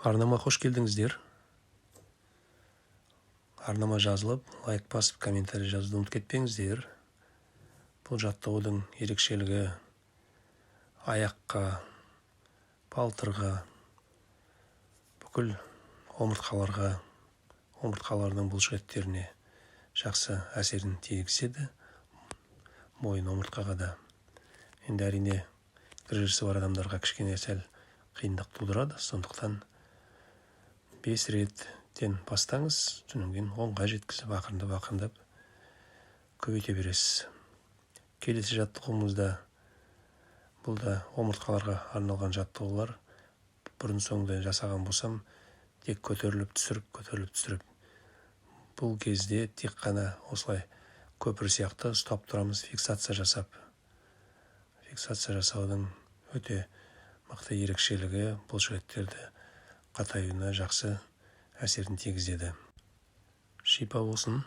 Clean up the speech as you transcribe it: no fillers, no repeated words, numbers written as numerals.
Арнама қош келдіңіздер! Арнама жазылып, лайк басып, комментарий жазуды ұмытып кетпеңіздер. Бұл жаттығудың ерекшелігі: аяққа, балтырға, бүкіл омыртқаларға, омыртқалардың бұлшықеттеріне жақсы әсерін тигізеді, мойын омыртқаға да. Енді, әрине, грыжасы бар адамдарға кішкене сәл қиындық тудырады. Сондықтан 5 реттен бастаңыз, содан кейін 10-ға жеткізіп, ақырындап ақырындап көбейте бересіз. Келесі жаттығуымызда, бұл да омыртқаларға арналған жаттығулар. Бұрын соңды жасаған болсам, тек көтеріліп түсіріп, көтеріліп түсіріп. Бұл кезде тек қана осылай көпір сияқты ұстап тұрамыз, фиксация жасап. Фиксация жасаудың өте мықты ерекшелігі: бұлшықеттерді қатаюына жақсы әсерін тигізеді. Шипа болсын!